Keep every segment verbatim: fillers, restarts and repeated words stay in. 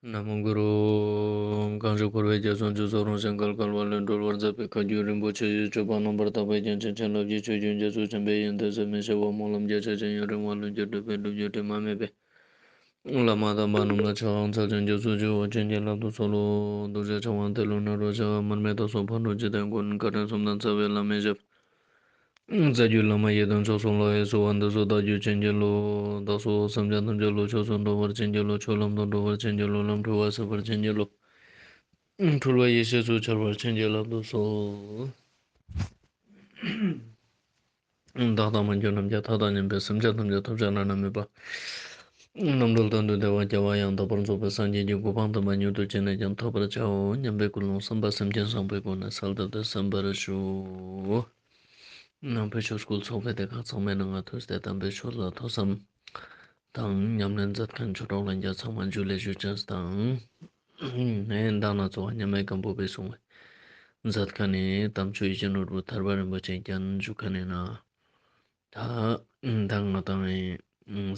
ན་མོ་གུ་རུ། གང་ཞིག་འཁོར་བའི་རྒྱ་མཚོ་འཇིགས་ཚོགས་རང་བཞིན་བརྒལ་དཀའ་བ་ལས་སྒྲོལ་བར་མཛད་པའི་བཀའ་བརྒྱུད་རིན་པོ་ཆེ་ཡི་སྤྱོད་པ་རྣམ་པར་དག་པའི་རྒྱན་ཅན་བྱིན་རླབས་ཀྱི་ཆུ་རྒྱུན་རྒྱ་མཚོ་ཆེན་པོའི་ཡོན་ཏན་ཟད་མི་ཤེས་པ་སྨོན་ལམ་རྒྱ་ཆེ་ཞིང་ཡུན་རིང་བ་ལྷུན་གྱིས་གྲུབ་པའི་སྒྲུབ་བརྒྱུད་དྲི་མ་མེད་པའི་བླ་མ་དམ་པ་རྣམས་ལ་ཕྱག་འཚལ་ཞིང་སྐྱབས་སུ་མཆིའོ། བྱིན་གྱིས་བརླབ་ཏུ་གསོལ་ལོ། རྡོ་རྗེ་འཆང་དབང་ཏེ་ལོ་ནཱ་རོ་ཞབས། མར་མི་དྭགས་སོགས་ཕག་གྲུ་འཇིག་རྟེན་མགོན། བཀའ་དྲིན་གསུམ་ལྡན་རྩ་བའི་བླ་མའི་ཞབས། རྩ་བརྒྱུད་བླ་མ་ཡི་དམ་མཆོག་གསུམ་ལ། གཡས་སུ་བ་དན་སོགས་བདག་རྒྱུད་བྱིན་གྱིས་རློབས། བདག་སོགས་སེམས་ཅན་ཐམས་ཅད་བློ་ཆོས་སུ་འགྲོ་བར་བྱིན་གྱིས་རློབས། ཆོས་ལམ་དུ་འགྲོ་བར་བྱིན་གྱིས་རློབས། ལམ་འཁྲུལ་བ་སེལ་བར་བྱིན་གྱིས་རློབས། འཁྲུལ་བ་ཡེ་ཤེས་སུ་འཆར་བར་བྱིན་གྱིས་བརླབ་ཏུ་གསོལ། བདག་དང་མ་གྱུར་ནམ་མཁའི་མཐའ་དང་མཉམ་པའི་སེམས་ཅན་ཐམས་ཅད་ཐོབ་བྱ་བླ་ན་མེད་པ། རྣམ་གྲོལ་དོན་དུ་བདེ་བ་རྒྱལ་བ་ཡང་དག་པར་རྫོགས་པའི་སངས་རྒྱས་ཀྱི་གོ་འཕང་དམ་པ་མྱུར་དུ་ཅི་ནས་ཀྱང་ཐོབ་པར་བྱའོ་སྙམ་པའི་ཀུན་སློང་བསམ་པ་སེམས་ཅན་བཟང་པོའི་སྒོ་ནས་གསལ་བཏབ་སྟེ་གསན་པར་ཞུ། ནང་པའི་ཆོས་སྐུལ་ཚོགས་པའི་སྡེ་ཁག་ཚང་མའི་ནང་ང་ཐུགས་ཏེ་དམ་པའི་ཆོས་ལ་ཐོས་བསམ་དང་ཉམས་ལེན་མཛད་མཁན་ཆོས་གྲོགས་ལྷན་རྒྱས་ཚང་མ་ཇུ་ལེ་ཞུ་ཅེས་དང་། ཨེ་མདང་ནང་ཚོགས་མཉམ་མེད་སྒམ་པོ་པས་གསུངས་པའི་མཛད་མཁན་ནི་དམ་ཆོས་ཡིད་བཞིན་ནོར་བུ་ཐར་པ་རིན་པོ་ཆེ་རྒྱན་ཞུ་མཁན་ནི་ན། ད་མདང་ང་དང་ཨེ་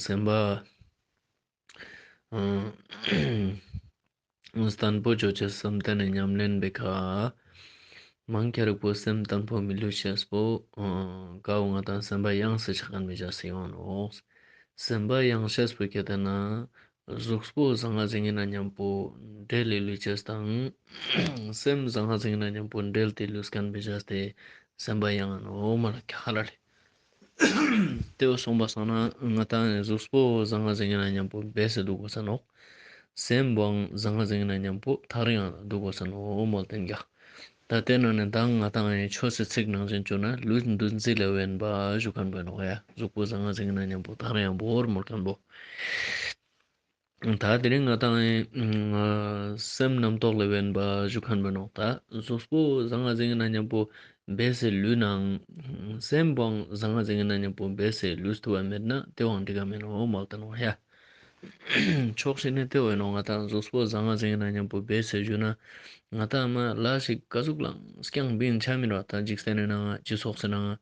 སེམས་པ་བརྟན་པོ་ཅོ་ཅེས་བསམ་གཏན་ནས་ཉམས་ལེན་པའི་ཁ། མང་ཆེ་རིགས་པོ་སེམས་བརྟན་པོ་མི་ལུས་ཤེས་པོ། ཀ་བོ་ང་དང་སེམས་པ་ཡང་སེ་ཆགས་མཁན་མི་ཆགས་སེ་ཡོང་ནོག་སེམས་པ་ཡང་ཤེས་པོ་ཁྱེད་དེ་ན་གཟུགས་པོ་བཟང་ང་ཟིང་ངེ་ན་མཉམ་པོ་འབྲེལ་ལེ་ལུས་ཅེས་དང་། སེམས་བཟང་ང་ཟིང་ངེ་ན་མཉམ་པོ་འབྲེལ་ཏེ་ལུས་མཁན་མི་ཆགས་ཏེ་སེམས་པ་ཡང་ནོག་མ་ལ་ཁྱ་ར་ལེ། དེའོ་སོང་པ་སང་ན་ང་དང་གཟུགས་པོ་བཟང་ང་ཟིང་ངེ་ན་མཉམ་པོ་བེ་སེ་འདུག་གོ་ས་ནོག་སེམས་པོའང་བཟང་ང་ཟིང་ངེ་ན་མཉམ་པོ་ཐག་རིང་ཡང་འདུག་གོ་ས་ནོག་མོལ་ཏེན་ཀྱག་ད་དེ་ན་ནི་མདང་ང་དང་ཆོས་སི་ཚིག་ནང་བཞིན་བཅོས་ན་ལུས་འདུ་འཛི་ལ་དབེན་པ་ཞུ་མཁན་པོ་ནོག་ཡ། གཟུགས་པོ་བཟང་ང་ཟིང་ངེ་ན་མཉམ་པོ་ཐག་རིང་ཡང་བོར་མོལ་མཁན་པོ། ད་དེ་རིང་ང་དང་ཨེ་སེམས་རྣམ་རྟོག་ལས་དབེན་པ་ཞུ་མཁན་པོ་ནོག་ད་གཟུགས་པོ་བཟང་ང་ཟིང་ངེ་ན་མཉམ་པོ་བེ་སེ་ལུས་ནའང་སེམས་པོའང་བཟང་ང་ཟིང་ངེ་ན་མཉམ་པོ་བེ་སེ་ལུས་ཐུབ་པ་མེད་ན་དེ་བོའང་འགྲིག་ག་མེད་ནོག་མོལ་ཏེ་ནོག་ཡ། ཕྱོགས་ཤིག་ནས་དེ་བོ་ཡིན་ནོག་ང་དང་གཟུགས་པོ་བཟང་ང་ཟིང་ངེ་ན་མཉམ་པོ་བེ་སེ་ཞུ་ན་ང་དང་མ་ལ་ཞིག་ག་ཟུག་ལའང་རྐྱང་བིན་ཆ་མི་རོ། ད་འཇིག་རྟེན་ནི་ནང་ང་སྤྱི་ཚོགས་སི་ནང་ང་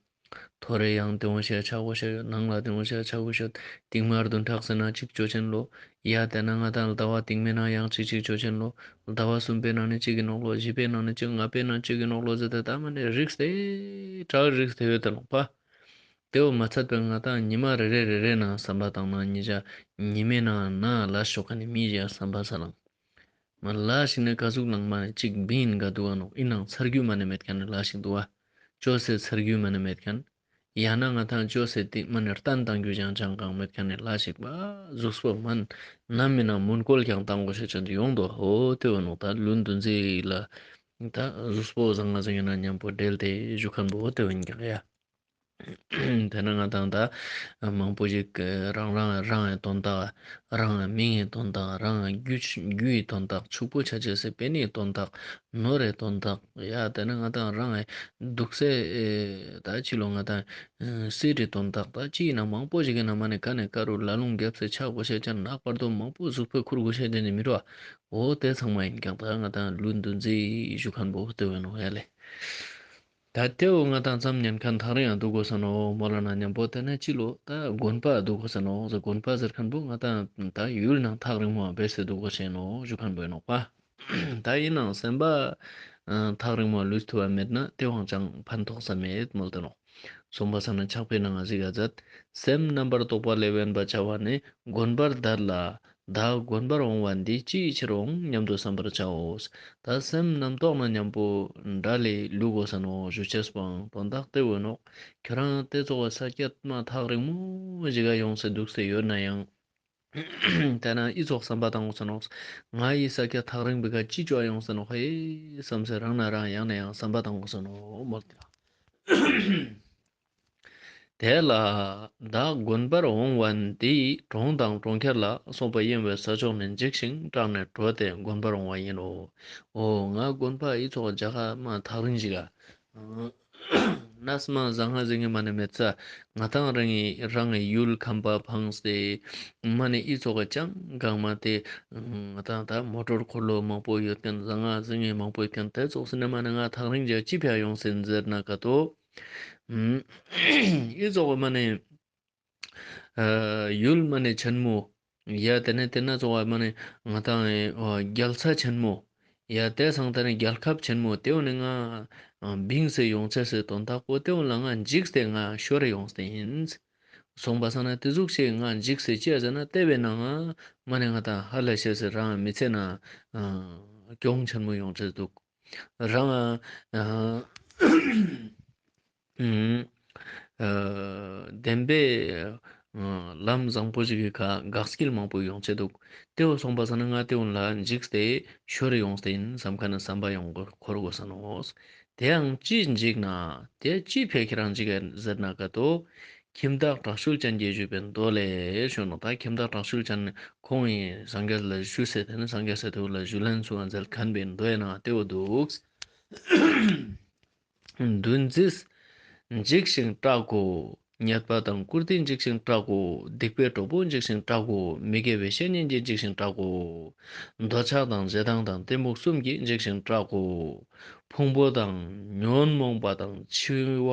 ཐོ་རེ་ཡང་དེ་བོ་ཤ་ཆ་གོ་ཤ་ཡོད། ནང་ལ་དེ་བོ་ཤ་ཆ་གོ་ཤ་ཡོད། སྟིང་མར་དུ་འཁྲག་སེ་ན་གཅིག་ཅོ་ཆེན་ལོ། ཡ་དེ་ན་ང་དང་ཟླ་བ་སྟིང་མའི་ནང་ཡང་གཅིག་གཅིག་ཅོ་ཆེན་ལོ། ཟླ་བ་གསུམ་པའི་ནང་ནི་གཅིག་གི་ནོག་ལོ། བཞི་པའི་ནང་ནི་གཅིག་ལྔ་པའི་ནང་གཅིག་གི་ནོག་ལོ་ཟེར་ཏེ་ད་མ་ནི་རིགས་ཏེ་གྲག་རིགས་ཏེ་ཡོད་དེ་ནོག་པ། དེ་བོ་མ་ཚད་པའི་ང་དང་ཉི་མ་རེ་རེ་རེ་རེ་ནང་བསམ་པ་བཏང་ན་ཉི་ཤ་ཉི་མའི་ནང་ན་ལ་ཤོག་ཁ་ནི་མི་ཞིག་བསམ་པ་ས་ལང་། མ་ལ་ཞིག་ནི་ག་ཟུག་ནང་མ་ནི་གཅིག་བིན་ག་འདུག་ག་ནོག་ཨིན་ནང་ཚར་རྒྱུ་མ་ནི་མེད་མཁན་ནི་ལ་ཞིག་འདུག་བ། ཅོ་སེ་ཚར་རྒྱུ་མ་ནི་མེད་མཁན། ཡང་ན་ང་དང་ཅོ་སེ་དེ་མ་ནི་བརྟན་བཏང་རྒྱུ་ཅང་ཅང་གང་མེད་མཁན་ནི་ལ་ཞིག་པ། གཟུགས་པོ་མ་ནི་ནམ་མི་ནང་མོན་གོལ་ཀྱང་བཏང་དགོས་ཤེས་ཅན་དུ་ཡོང་དོ། ཧོ་དེ་བོ་ནོག་ད་ལུས་འདུ་འཛི་ལ་ད་གཟུགས་པོ་བཟང་ང་ཟིང་ངེ་ན་མཉམ་པོ་འབྲེལ་ཏེ་ཞུ་མཁན་པོ་དེ་བོ་ཡིན་ཀྱག་ཡ། དེ་ན་ང་དང་ད་མང་པོ་ཞིག་རང་རང་རང་ངི་དོན་དག་རང་ངི་མིང་ངི་དོན་དག་རང་ངི་རྒྱུ་རྒྱུ་ཡི་དོན་དག་ཕྱུག་པོ་ཆ་ཅེས་སི་པེ་ནེ་དོན་དག་ནོར་རེ་དོན་དག་ཡ། དེ་ན་ང་དང་རང་ངི་འདུག་སེ་ད་ཅི་ལོ་ང་དང་སྲིད་རེ་དོན་དག་ད་ཅི་ཡིན་ན་མང་པོ་ཞིག་གི་ནང་མ་ནི་ཀ་ནས་ཀ་རུ་ལ་ལུང་རྒྱབ་སེ་ཆ་གོ་ཤེས་ཅན་ནག་པར་དུ་མང་པོ་གཟུགས་པོ་ཁུར་གོ་ཤེས་ཅན་ནི་མི་རོ། འོ་དེ་ཚང་མ་ཡིན་ཀྱག་ད་ང་དང་ལུས་འདུ་འཛི་ཞུ་མཁན་པོ་དེ་བོ་ཡིན་ནོག་ཡ་ལེ། ད་དེ་བོ་ང་དང་མཚམས་ཉན་མཁན་ཐག་རིང་ཡང་འདུག་གོ་ས་ནོག་མོལ་ན་མཉམ་པོ་དེ་ན་ཅི་ལོ་ད་དགོན་པ་འདུག་གོ་ས་ནོག་ཟེར། དགོན་པ་ཟེར་མཁན་པོ་ང་དང་ད་ཡུལ་ནང་ཐག་རིང་མོ་བེ་སེ་འདུག་གོ་ཤེས་ནོག་ཞུ་མཁན་པོ་ཡིན་ནོག་པ། ད་ཡིན་ནང་སེམས་པ་ཐག་རིང་མོ་ལུས་ཐུབ་པ་མེད་ན་དེ་བོའང་ཅང་ཕན་ཐོགས་ས་མེད་མོལ་ཏེ་ནོག་སོང་པ་སང་ན་ཕྱག་དཔེའི་ནང་ང་གཟིགས་ཡ་མཛད། སེམས་རྣམ་པར་རྟོག་པ་ལས་དབེན་པར་བྱ་བ་ནི། དགོན་པར་འདོད་ལ་བདག་དགོན་པར་འོང་བ་འདི། ཅིའི་ཕྱིར་འོང་སྙམ་དུ་བསམ་པར་བྱའོ། ད་སེམས་རྣམ་རྟོག་ནང་མཉམ་པོ་འདྲ་ལས་ལུས་དགོས་ས་ནོག་ཞུ་ཅེས་པའང་དོན་དག་དེ་བོ་ནོག་ཁྱོ་རང་དེ་ཙོགས་ས་ཀྱད་མ་ཐག་རིང་མོ་ཞིག་ག་ཡོང་སེ་འདུག་སེ་ཡོད་ན་ཡང་། དེ་ན་ཨི་ཙོགས་བསམ་པ་བཏང་དགོས་ས་ནོག་ང་ཡི་ས་ཀྱད་ཐག་རིང་པོའི་ཀ་ཅི་ཅོ་ཡོང་ས་ནོག་ཧེ་བསམ་སེ་རང་ན་རང་ཡང་ན་ཡང་བསམ་པ་བཏང་དགོས་ས་ནོག་མོལ་ཏེ། དེ་ལ་བདག་དགོན་པར་འོང་བ་འདི། གྲོང་དང་གྲོང་ཁྱེར་ལ་སོགས་པ་གཡེང་བའི་ས་ཕྱོགས་ནས་འཇིགས་ཤིང་སྐྲག་ནས་བྲོས་ཏེ་དགོན་པར་འོང་བ་ཡིན་ནོ། འོ་ང་དགོན་པ་ཨི་ཙོགས་རྒྱ་གར་མ་ཐག་རིང་ཞིག་ག་ནས་མ་བཟང་ང་ཟིང་ངེ་མ་ནི་མེད་ས། ང་དང་རང་ངི་རང་ངི་ཡུལ་ཁམས་པ་ཕངས་ཏེ་མ་ནི་ཨི་ཙོགས་ཅང་གང་མ་དེ་ང་དང་ད་མོ་ཊོར་འཁོར་ལོ་མང་པོ་ཡོད་མཁན་བཟང་ང་ཟིང་ངེ་མང་པོ་ཡོད་མཁན་དེ་ཙོགས་སི་ནས་མ་ནི་ང་ཐག་རིང་ཞིག་ག་ཅི་ཕིའ་ཡོང་སེ་ཟེར་ན་ཀ་ཏོ། ཨི་ཙོགས་མ་ནི་ཡུལ་མ་ནི་ཆེན་མོ་ ཡ་དེ་ནས་དེ་ན་ཚོགས་པ་མ་ནས་ང་ཏང་རྒྱལ་ས་ཆེན་མོ། ཡ་དེ་སང་དེ་ནས་རྒྱལ་ཁབ་ཆེན་མོ་དེ་བོ་ནས་ང་བིངས་སེ་ཡོང་ཆེས་སི་དོན་དག་པོ་དེ་བོ་ལ་ང་འཇིགས་ཏེ་ང་ཤོར་ཡོང་སྟེ་ཡིན། སོང་པ་སང་ན་དེ་ཟུག་ཞིག་ང་འཇིགས་སེ་ཅི་ཡ་ཟེར་ན་དེ་བས་ན་ང་མ་ནས་ང་ཏང་ཧ་ལས་ཤེས་སི་རང་མི་ཚེ་ན་གྱོང་ཆེན་མོ་ཡོང་ཆེས་འདུག་རང་ཨ་ཨ་བདེན་པའི་ཨ་ལམ་བཟང་པོ་ཞིག་གི་ཁ་འགག་སྐྱིལ་མང་པོ་ཡོང་ཆེས་འདུག་དེ་བོ་སོང་པ་སང་ན་ང་དེ་བོ་ལ་འཇིགས་ཏེ་ཤོར་ཡོང་སྟེ་ཡིན་བསམ་ཁ་ན་བསམ་པ་ཡོང་འཁོར་དགོས་ས་ནོག་དེའང་ཅི་འཇིགས་ན་དེ་ཅི་ཕི་ཁྱེད་རང་འཇིགས་ཟེར་ན་ཀ་ཏོ། ཁྱིམ་བདག་དྲག་ཤུལ་ཅན་གྱིས་ཞུས་པའི་མདོ་ལས་ཞུ་ནོག་ད་ཁྱིམ་བདག་དྲག་ཤུལ་ཅན་ཁོང་ཡིན་སངས་རྒྱས་ལ་ཞུས་སེ་དེ་ནི་སངས་རྒྱས་སེ་དེ་བོ་ལ་ཞུ་ལན་སུ་བ་མཛད་མཁན་པའི་མདོ་ཡིན་ན་དེ་བོ་འདུག་འདུ་འཛི་འཇིགས་ཤིང་སྐྲག་གོ། ཉེས་པ་དང་བཀུར་སྟི་འཇིགས་ཤིང་སྐྲག་གོ། སྡིག་པའི་གྲོགས་པོ་འཇིགས་ཤིང་སྐྲག་གོ། མི་དགེ་བའི་བཤེས་གཉེན་གྱིས་འཇིགས་ཤིང་སྐྲག་གོ། འདོད་ཆགས་དང་ཞེ་སྡང་དང་གཏི་མུག་གསུམ་གྱིས་འཇིགས་ཤིང་སྐྲག་གོ། ཕུང་པོ་དང་ཉོན་མོངས་པ་དང་འཆི་བ་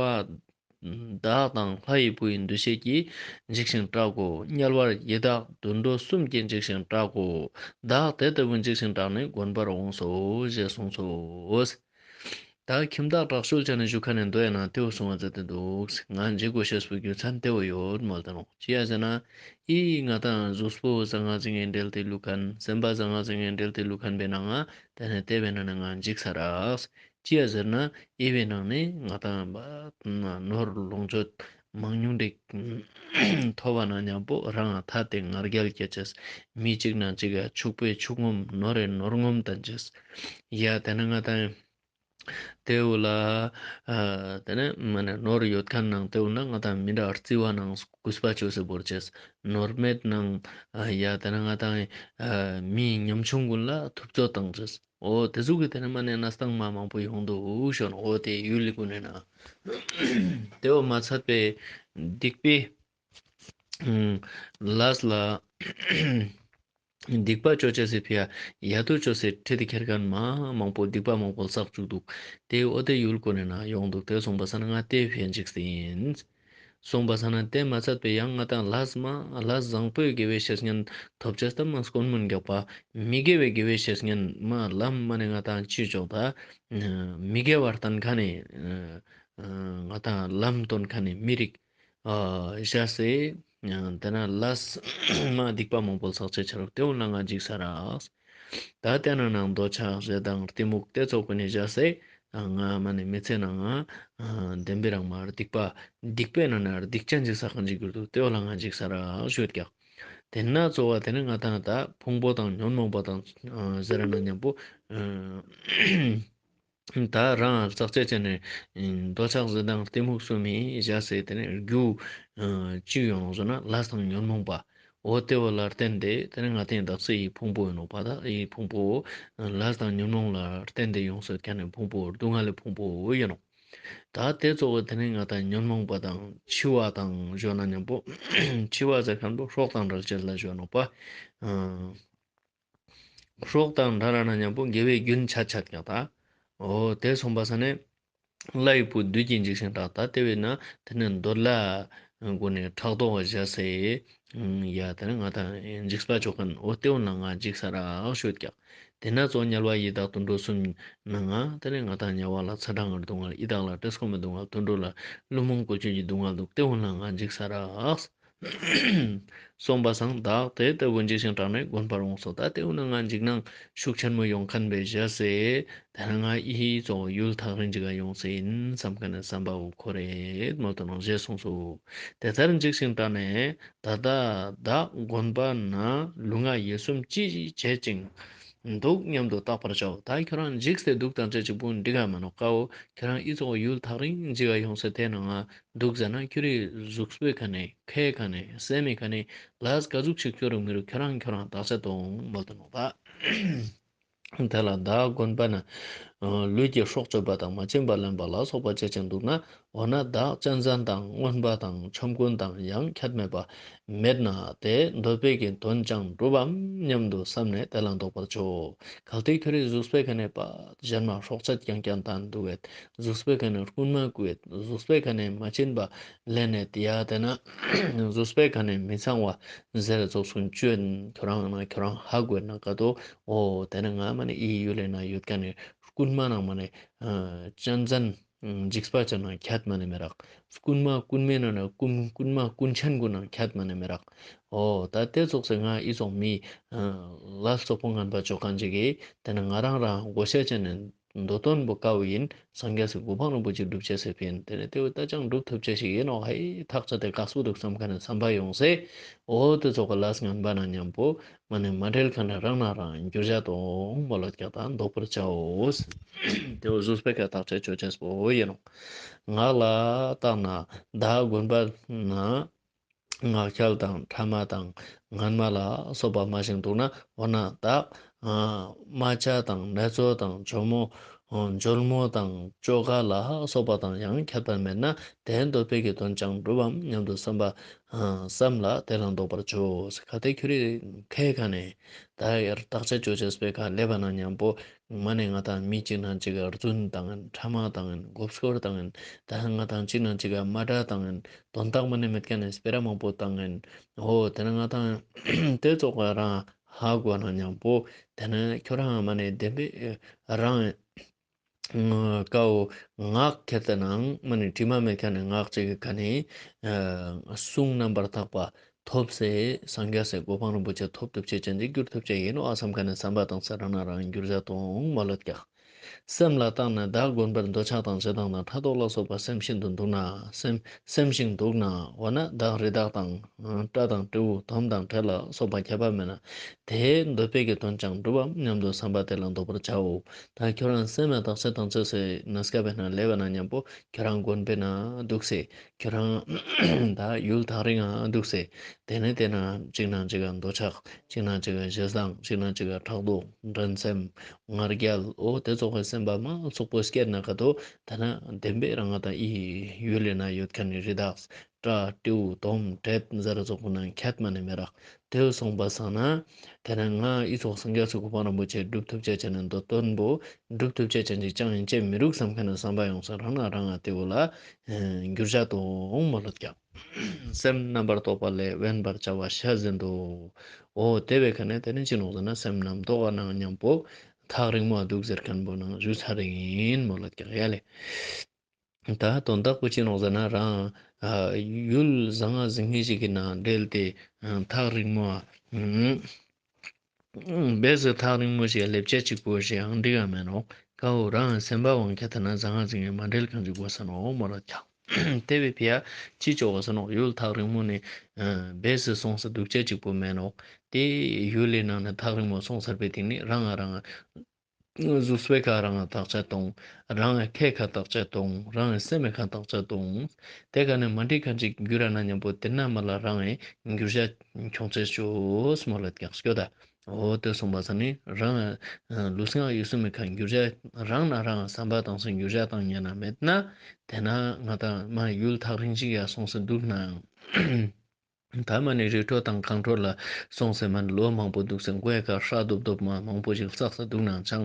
དག་དང་ལྷ་ཡི་བུ་ཡི་འདུ་ཤེས་ཀྱིས་འཇིགས་ཤིང་སྐྲག་གོ། དམྱལ་བར་ཡི་དྭགས་དུད་འགྲོ་གསུམ་གྱིས་འཇིགས་ཤིང་སྐྲག་གོ། བདག་དེ་ལྟ་བུ་འཇིགས་ཤིང་སྐྲག་ནས་དགོན་པར་འོངས་སོ་ཞེས་གསུངས་སོ། ད་ཁྱིམ་བདག་དྲག་ཤུལ་ཅན་ནི་ཞུ་ཁན་ནི་མདོ་ཡིན་ན་དེ་བོ་གསུང་བ་མཛད་དེ་འདུག་ང་འཇིགས་དགོས་ཤེས་པོ་རྒྱུ་མཚན་དེ་བོ་ཡོད་མོལ་ཏེ་ནོག་ཅི་ཡ་ཟེར་ན་ཨི་ང་ཏང་གཟུགས་པོ་ཟང་ང་ཟིང་ངེ་འབྲེལ་ཏེ་ལུས་ཁན་སེམས་པ་ཟང་ང་ཟིང་ངེ་འབྲེལ་ཏེ་ལུས་ཁན་པའི་ནང་ང་དེ་ནས་དེ་བས་ན་ནི་ང་འཇིགས་ས་རག་ཅི་ཡ་ཟེར་ན་ཨི་བའི་ནང་ནས་ང་ཏང་ནོར་ལོངས་སྤྱོད་མང་ཉུང་འགྲིག་ཐོབ་པ་ན་མཉམ་པོ་རང་ང་ཐ་དེ་ང་རྒྱལ་སྐྱེ་ཅེས། མི་གཅིག་ན་གཅིག་ག་ཕྱུག་པོའི་ཕྱུག་ངོམ་ནོར་རེ་ནོར་ངོམ་བསྟན་ཅེས། ཡ་དེ་ནས་ང་ཏང་དེ་བོ་ལ་ཨ་དེ་ནས་མ་ནས་ནོར་ཡོད་ཁན་ནང་དེ་བོ་ན་ང་ཏང་མི་འདྲ་བར་རྩི་བ་ནང་གུས་པ་ཅོས་སེ་བོར་ཅེས། ནོར་མེད་ནང་ཨ་ཡ་དེ་ནས་ང་ཏང་ཨ་མི་ཉམ་ཆུང་ཀུན་ལ་ཐུབ་ཚོད་བཏང་ཅེས། འོ་དེ་ཟུག་གི་དེ་ནས་མ་ནས་གནས་སྟངས་མ་མང་པོ་ཡོང་འདུག་ཞོན། འོ་དེ་ཡུལ་ལི་ཀུན་ནས་ན་དེ་བོ་མ་ཚད་པའི་སྡིག་པའི་ལས་ལ་སྡིག་པ་ཅོ་ཅེས་སི་ཕི་ཡ་ཡ་དུ་ཅོས་སེ་ཁྲིད་དེ་ཁྱེར་ཁན་མ་མང་པོ་སྡིག་པ་མང་པོ་བསགས་བཅུག་འདུག་དེ་འོ་དེ་ཡུལ་ཀུན་ནས་ན་ཡོང་འདུག་དེ་སོང་པ་སང་ན་ང་དེ་ཕི་ཡ་འཇིགས་སེ་ཡིན། སོང་པ་སང་ན་དེ་མ་ཚད་པའི་ཡང་ང་ཏང་ལས་མ་ལས་བཟང་པོའི་དགེ་བའི་བཤེས་གཉེན་ཐོབ་ཅེས་ད་མ་སྐོན་མོན་རྒྱག་པ། མི་དགེ་བའི་དགེ་བའི་བཤེས་གཉེན་མ་ལམ་མ་ནས་ང་ཏང་ཅི་ཅོག་ད་མི་དགེ་བ་སྟན་ཁན་ནི་ང་ཏང་ལམ་སྟོན་ཁན་ནི་མི་རིགས་ཨ་བཞག་སེ་དེ་ན་ལས་མ་སྡིག་པ་མང་པོ་བསགས་ཅེས་ཆ་རུག་དེ་འོ་ན་ང་འཇིགས་ས་རག་ད་དེ་ན་ནང་འདོད་ཆགས་ཞེ་སྡང་གཏི་མུག་དེ་ཚོ་ཀུན་ནས་བཞག་སེ་ང་མ་ནས་མི་ཚེ་ནང་ང་བདེན་པའི་རང་མ་སྡིག་པ་སྡིག་པའི་ནང་ནས་སྡིག་ཅན་ཅིག་བསགས་ཁན་ཅིག་གྱུར་འདུག་དེ་འོ་ལ་ང་འཇིགས་ས་རག་ཞུས་ཀྱག་དེ་ན་གཙོ་བོ་དེ་ནི་ང་ཏང་ད་ཕུང་པོ་དང་ཉོན་མོངས་པ་དང་ཟེར་ན་མཉམ་པོ་ད་རང་བསགས་ཅེས་ཅན་ནི་འདོད་ཆགས་ཞེ་སྡང་གཏི་མུག་གསུམ་མི་བཞག་སེ་དེ་ནི་རྒྱུ་ཅི་ཡོང་ཟེར་ན་ལས་དང་ཉོན་མོངས་པ། འོ་དེ་བོ་ལ་བརྟེན་ཏེ་དེ་ནི་ང་ཏང་བདག་ཚེ་ཡི་ཕུང་པོ་ཡིན་ནོག་པ། ད་ཡི་ཕུང་པོ་ལས་དང་ཉོན་མོངས་ལ་བརྟེན་ཏེ་ཡོང་སེ་ཁྱེར་ནས་ཕུང་པོ་སྡུག་བསྔལ་ལི་ཕུང་པོ་ཡིན་ནོག་ད་དེ་གཙོ་བོ་དེ་ནི་ང་ཏང་ཉོན་མོངས་པ་དང་འཆི་བ་དང་ཞོན་ན་མཉམ་པོ་འཆི་བ་ཟེར་ཁན་པོ་སྲོག་དང་བྲལ་ཅེས་ལ་ཞོན་ནོག་པ། སྲོག་དང་བྲལ་ན་མཉམ་པོ་དགེ་བའི་རྒྱུན་ཆད་ཆད་ཀྱག་ད། འོ་དེ་སོང་པ་སང་ནས་ལྷ་ཡི་བུ་བདུད་ཀྱིས་འཇིགས་ཤིང་སྐྲག་ད་དེ་བས་ན་དེ་ནི་འདོད་ལྷ་ཀུན་ནས་ཕྲག་དོག་བཞག་སེ་ཡ་དེ་ནི་ང་ཏང་འཇིགས་པ་ཅོ་ཁན་འོ་དེ་འོ་ན་ང་འཇིགས་ས་རག་ཞུས་ཀྱག་དེ་ན་གཙོ་དམྱལ་བ་ཡི་དྭགས་དུད་འགྲོ་གསུམ་ནང་ང་དེ་ནི་ང་ཏང་དམྱལ་བ་ལ་ཚ་གྲང་གི་སྡུག་བསྔལ། ཡི་དྭགས་ལ་བཀྲེས་སྐོམ་གྱི་སྡུག་བསྔལ། དུད་འགྲོ་ལ་བླུན་རྨོངས་བཀོལ་སྤྱོད་ཀྱི་སྡུག་བསྔལ་འདུག་དེ་འོ་ན་ང་འཇིགས་ས་རག་སོང་པ་སང་བདག་དེ་ལྟ་བུ་འཇིགས་ཤིང་སྐྲག་ནས་དགོན་པར་འོངས་སོ། ད་དེ་འོ་ན་ང་འཇིགས་སྣང་ཤུགས་ཆེན་མོ་ཡོང་ཁན་བས་བཞག་སེ་དེ་ན་ང་ཨི་གཙོ་བོ་ཡུལ་ཐག་རིང་ཅིག་ག་ཡོང་སེ་ཡིན་བསམ་ཁན་ནི་བསམ་པ་བོ་འཁོར་རེད་མོལ་ཏེ་ནོག་ཞེས་གསུངས་སོ། དེ་ལྟར་འཇིགས་ཤིང་སྐྲག་ནས་ད་ལྟ་བདག་དགོན་པ་ན་ལུས་ངག་ཡིད་གསུམ་ཅི་བྱེད་ཅིང་འདུག་སྙམ་དུ་བརྟག་པར་བྱའོ། ད་ཁྱོད་རང་འཇིགས་སེ་འདུག་དང་ཅི་ཅིག་པོ་འགྲིག་ག་མ་ནོག་ཀ་བོ། ཁྱོད་རང་ཨི་གཙོ་བོ་ཡུལ་ཐག་རིང་ཅིག་ག་ཡོང་སེ་དེ་ན་ང་འདུག་ཟེར་ན་ཁྱོད་རི་གཟུགས་པོའི་ཁ་ནས་ཁའི་ཁ་ནས་སེམས་མི་ཁ་ནས་ལས་ག་ཟུག་ཅིག་ཅོ་རུག་མི་རུག་ཁྱོད་རང་ཁྱོད་རང་བརྟག་དཔྱད་གཏོང་མོལ་ཏེ་ནོག་པ། དེ་ལ་བདག་དགོན་པ་ན་ ལུས་ཀྱི་སྲོག་གཅོད་པ་དང་མ་བྱིན་པ་ལེན་པ་ལ་སོགས་པ་བྱེད་ཅིང་འདུག་ན། འོ་ན་བདག་གཅན་གཟན་དང་རྔོན་པ་དང་ཆོམ་རྐུན་དང་ཡང་ཁྱད་མེད་པ་མེད་ན། དེ་འདོད་པའི་གི་དོན་ཀྱང་འགྲུབ་བམ་སྙམ་དུ་བསམས་ནས་དེ་ལ་འདོགས་པར་བྱའོ། གལ་ཏེ་ཁྱོད་རའི་གཟུགས་པོའི་ཁ་ནས་པ་གཞན་མ་སྲོག་གཅོད་རྐྱང་རྐྱང་བཏང་འདུག་གེད། གཟུགས་པོའི་ཁ་ནས་རྐུན་མ་རྐུ་ཡེད། གཟུགས་པོའི་ཁ་ནས་མ་བྱིན་པ་ལེན་ནས་ཡ་དེ་ན་གཟུགས་པོའི་ཁ་ནས་མི་ཚངས་པ་ཟེར་ཙོགས་སུ་ཅོ་ཡེད། ཁྱོ་རང་ན་ཁྱོ་རང་ཧ་གོ་ན་ཀ་ཏོ། འོ་དེ་ན་ང་མ་ནེ་ཨི་ཡུལ་ལི་ན་ཡོད་ཁན་ནི་རྐུན་མ་ནང་མ་ནེ་ཨ་གཅན་གཟན་འཇིགས་པ་ཅན་ནང་ཁྱད་མ་ནེ་མི་རག། རྐུན་མ་རྐུན་མའི་ནང་ན་རྐུན་རྐུན་མ་རྐུན་ཆེན་གུན་ནང་ཁྱད་མ་ནེ་མི་རག། འོ་ད་དེ་ཙོགས་སེ་ང་ཨི་ཙོགས་མི་ཨ་ལ་སོག་པོ་ངན་པ་ཅོ་ཁན་ཅིག་གི་དེ་ན་ང་རང་རང་གོ་ཤེས་ཅན་ནི་འདོད་དོན་པོ་ཀ་བོ་ཨིན། སངས་རྒྱས་སི་གོ་འཕང་རིན་པོ་ཆེ་སྒྲུབ་ཅེས་སི་ཕིའ་ཨིན། དེ་ནེ་དེ་བོ་ད་ཅང་སྒྲུབ་ཐུབ་ཅེས་ཤིག་ཨིན་ནོག་ཧེ། ཐག་ཆོད་དེ་དཀགས་པོ་འདུག་བསམ་ཁན་ནི་བསམ་པ་ཡོང་སེ། འོ་དེ་ཙོགས་ཀ་ལས་ངན་པ་ནང་ཉམ་པོ་མ་ནེ་མ་འབྲེལ་ཁན་ནི་རང་ན་རང་འགྱུར་བྱ་དང་མོལ་ལོད་ཀྱག་དང་འདོགས་པར་བྱའོ། དེ་བོ་གཟུགས་པོའི་ཁ་ཐག་ཆོད་ཅོ་ཅེས་པོ་ཨིན་ནོག། ངག་ལ་བརྟགས་ན་བདག་དགོན་པ་ན། ངག་འཁྱལ་དང་ཕྲ་མ་དང་ངན་མ་ལ་སོགས་པ་སྨྲ་ཞིང་འདུག་ན། འོ་ན་བདག་ཨ་རྨ་བྱ་དང་ནེ་ཙོ་དང་ཇོ་མོ་ཨ་ཇོལ་མོ་དང་ཅོ་ག་ལ་སོགས་པ་དང་ཡང་ཁྱད་པར་མེད་ན། དེ་འདོད་པའི་གི་དོན་ཀྱང་འགྲུབ་བམ་སྙམ་དུ་བསམ་པ་ཨ་བསམས་ལ་དེ་ལ་འདོགས་པར་བྱའོ། གལ་ཏེ་ཁྱོད་རའི་ཁའི་ཁ་ནེ་ད་ཡར་བརྟག་དཔྱད་ཅོ་ཅེས་པོའི་ཁ་ལེབ་བ་ན་ཉམ་པོ་མ་ནེ་ང་དང་མི་ཅིག་ནང་ཅིག་ག་རྫུན་བཏང་ཨིན། ཕྲ་མ་བཏང་ཨིན། མགོ་སྐོར་བཏང་ཨིན། ད་ང་དང་ཅིག་ནང་ཅིག་ག་མ་འདྲ་བཏང་ཨིན། དོན་དག་མ་ནེ་མེད་ཁན་ནི་སྤེ་ར་མང་པོ་བཏང་ཨིན། འོ་དེ་ན་ང་དང་དེ་ཙོགས་རང་ཧ་གོ་ན་ཉམ་པོ་དེ་ན་ཁྱོ་རང་མ་ནེ་བདེན་པའི་རང་ཀའོ་ངག་ཁྱེར་ཏེ་ནང་མ་ནེ་དྲི་མ་མེད་ཁན་ནི་ངག་ཅིག་གི་ཁ་ནེ་ཨ་གསུང་རྣམ་པར་དག་པ་ཐོབ་སེ་སངས་རྒྱས་སི་གོ་འཕང་རིན་པོ་ཆེ་ཐོབ་ཐུབ་ཅེས་ཅན་ཅིག་གྱུར་ཐུབ་ཅེས་ཨིན་ནོག་ཨ་བསམ་ཁན་ནི་བསམ་པ་བཏང་སེ་རང་ན་རང་འགྱུར་བྱ་དང་མོལ་ལོད་ཀྱག། སེམས་ལ་བརྟགས་ན་བདག་དགོན་པར་འདོད་ཆགས་དང་ཞེ་སྡང་དང་ཕྲག་དོག་ལ་སོགས་པ་སེམས་ཤིན་ཏུ་འདུག་ན། སེམས་སེམས་ཤིང་འདུག་ན། འོ་ན་བདག་རི་དྭགས་དང་སྤྲ་དང་སྤྲེའུ་དོམ་དང་དྲེད་ལ་སོགས་པ་ཁྱད་པར་མེད་ན། དེ་འདོད་པའི་གི་དོན་ཀྱང་འགྲུབ་བམ་སྙམ་དུ་བསམ་པ་དེ་ལ་འདོགས་པར་བྱའོ། ད་ཁྱོ་རང་སེམས་ལ་བརྟག་དཔྱད་བཏང་ཅེས་སི་ན་སྐབས་ན་ལེབ་བ་ན་ཉམ་པོ་ཁྱོ་རང་དགོན་པའི་ནང་འདུག་སེ། ཁྱོ་རང་ད་ཡུལ་ཐག་རིང་ང་འདུག་སེ། དེ་ནེ་དེ་ན་ཅིག་ནང་ཅིག་ག་འདོད་ཆགས། ཅིག་ནང་ཅིག་ག་ཞེ་སྡང་། ཅིག་ནང་ཅིག་ག་ཕྲག་དོག། འགྲན་སེམས། ང་རྒྱལ། འོ་དེ་ཙོགས་སི་སེམས་པ་མ་ཙོགས་པོ་སྐྱེད་ན་ཀ་ཏོ། དེ་ན་བདེན་པའི་རང་ང་དང་ཨི་ཡུལ་ལི་ན་ཡོད་ཁན་ནི་རི་དྭགས་སྤྲ་སྤྲེའུ་དོམ་དྲེད་ཟེར་ཙོགས་པོ་ནང་ཁྱད་མ་ནེ་མི་རག། དེ་སོང་པ་སང་ན་དེ་ན་ང་ཨི་ཙོགས་སངས་རྒྱས་སི་གོ་འཕང་རིན་པོ་ཆེ་སྒྲུབ་ཐུབ་ཅེས་ཅན་ནི་འདོད་དོན་པོ་སྒྲུབ་ཐུབ་ཅེས་ཅན་ཅིག་ཅང་ཨིན་ཅེས་མི་རུག་བསམ་ཁན་ནི་བསམ་པ་ཡོང་སེ་རང་ན་རང་ང་དེ་བོ་ལ་འགྱུར་བྱ་དང་མོལ་ལོད་ཀྱག། སེམས་རྣམ་པར་རྟོག་པ་ལས་དབེན་པར་བྱ་བ་ཤ་ཟིན་ཏོ། འོ་དེ་བའི་ཁ་ནེ་དེ་ནེ་ཅི་ནོག་ཟེར་ན་སེམས་རྣམ་རྟོག་པ་ནང་ཉམ་པོ་ཐག་རིང་མོ་འདུག་ཟེར་ཁན་པོ་ནང་ཞུ་ཚར་ཨིན་མོལ་ལོད་ཀྱག་ཡ་ལེ། ད་དོན་དག་པོ་ཅི་ནོག་ཟེར་ན་རང་ཡུལ་ཟང་ང་ཟིང་ངེ་ཞིག་གི་ནང་འབྲེལ་ཏེ་ཐག་རིང་མོ་བེས་སི་ཐག་རིང་མོ་ཞིག་ལེབ་ཅེས་ཅིག་པོ་ཞིག་ཡང་འགྲིག་ག་མེན་ནོག། ཀའོ་རང་སེམས་པ་དབང་ཁྱེར་ཏེ་ན་ཟང་ང་ཟིང་ངེ་མ་འབྲེལ་ཁན་ཅིག་དགོས་ས་ནོག་མོལ་ལོད་ཀྱག། དེ་བའི་ཕི་ཡ་ཅི་ཅོ་ག་ས་ནོག། ཡུལ་ཐག་རིང་མོ་ནེ་བེས་སི་སོང་སེ་འདུག་ཅེས་ཅིག་པོ་མེན་ནོག། དེ་ཡུལ་ལི་ནང་ནེ་ཐག་རིང་མོ་སོང་ཚར་བའི་སྟིང་ནེ་རང་ང་རང་ང་གཟུགས་པོའི་ཁ་རང་ང་བརྟག་དཔྱད་གཏོང་། རང་ངི་ཁའི་ཁ་བརྟག་དཔྱད་གཏོང་། རང་ངི་སེམས་མི་ཁ་བརྟག་དཔྱད་གཏོང་། དེ་ཀ་ནེ་མ་འགྲིག་ཁན་ཅིག་གྱུར་ར་ན་ཉམ་པོ་དེ་ན་མ་ལ་རང་ངི་འགྱུར་བྱ་ཁྱོང་ཅེས་ཅོས་མོལ་ལོད་ཀྱག་སྐྱོ་ད། འོ་དེ་སོང་པ་སང་ནི་རང་ངི་ལུས་ངག་ཡིད་གསུམ་མི་ཁ་འགྱུར་བྱ་རང་ན་རང་ངི་བསམ་པ་བཏང་སེ་འགྱུར་བྱ་བཏང་ཉན་ན་མེད་ན། དེ་ན་ང་དང་མ་ཡུལ་ཐག་རིང་ཞིག་ཡ་སོང་སེ་འདུག་ནའང་། ད་མ་ནེ་རི་ཁྲོད་དང་གངས་ཁྲོད་ལ་སོང་སེ་མ་ནེ་ལོ་མང་པོ་འདུག་སེ་མགོའི་ཁ་ཧྲག་རྡོབ་རྡོབ་མ་མང་པོ་ཞིག་བསགས་སེ་འདུག་ནའང་ཅང་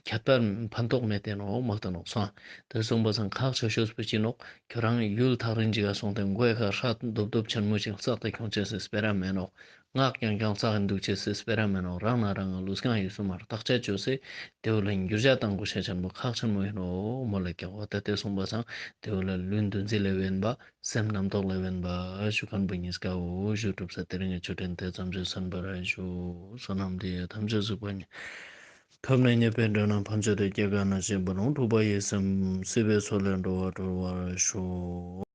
ཁྱད་པར་ཕན་ཐོགས་མེད་དེ་ནོག་མོལ་ཏེ་ནོག་སོང་། དེ་སོང་པ་སང་ཁག་ཆེ་ཤོས་པོ་ཅི་ནོག། ཁྱོ་རང་ཡུལ་ཐག་རིང་ཅིག་ག་སོང་སྟེ་མགོའི་ཁ་ཧྲག་རྡོབ་རྡོབ་ཆེན་མོ་ཞིག་བསགས་ཏེ་ཁྱོང་ཅེས་སི་སྤེ་ར་མེན་ནོག། ངག་རྐྱང་རྐྱང་བསགས་ཏེ་འདུག་ཅེས་སི་སྤེ་ར་མེན་ནོག། རང་ན་རང་ངི་ལུས་ངག་ཡིད་གསུམ་མ་བརྟག་དཔྱད་ཅོས་སེ་དེ་བོ་ལ་འགྱུར་བྱ་བཏང་དགོས་ཤེས་ཆེན་པོ་ཁག་ཆེན་མོ་ཨིན་ནོག་མོལ་ལོད་ཀྱག། འོ་ད་དེ་སོང་པ་སང་དེ་བོ་ལ་ལུས་འདུ་འཛི་ལས་དབེན་པ། སེམས་རྣམ་རྟོག་ལས་དབེན་པ་ཞུ་ཁན་པོ་ཉིས་ཀའོ་ཞུ་གྲུབ་ས། དེ་རིང་གི་ཆོས་འབྲེལ་དེ་ཙམ་ཞིག་གསན་པར་ཞུ། བསོད་ནམས་འདི་ཡིས་ཐམས་ཅད་གཟིགས་པ་ཉིད། ཐོབ་ནས་ཉེས་པའི་དགྲ་རྣམས་ཕམ་བྱས་ཏེ། སྐྱེ་རྒ་ན་འཆིའི་རྦ་ཀློང་འཁྲུགས་པ་ཡི། སྲིད་པའི་མཚོ་ལས་འགྲོ་བ་སྒྲོལ་བར་ཤོག།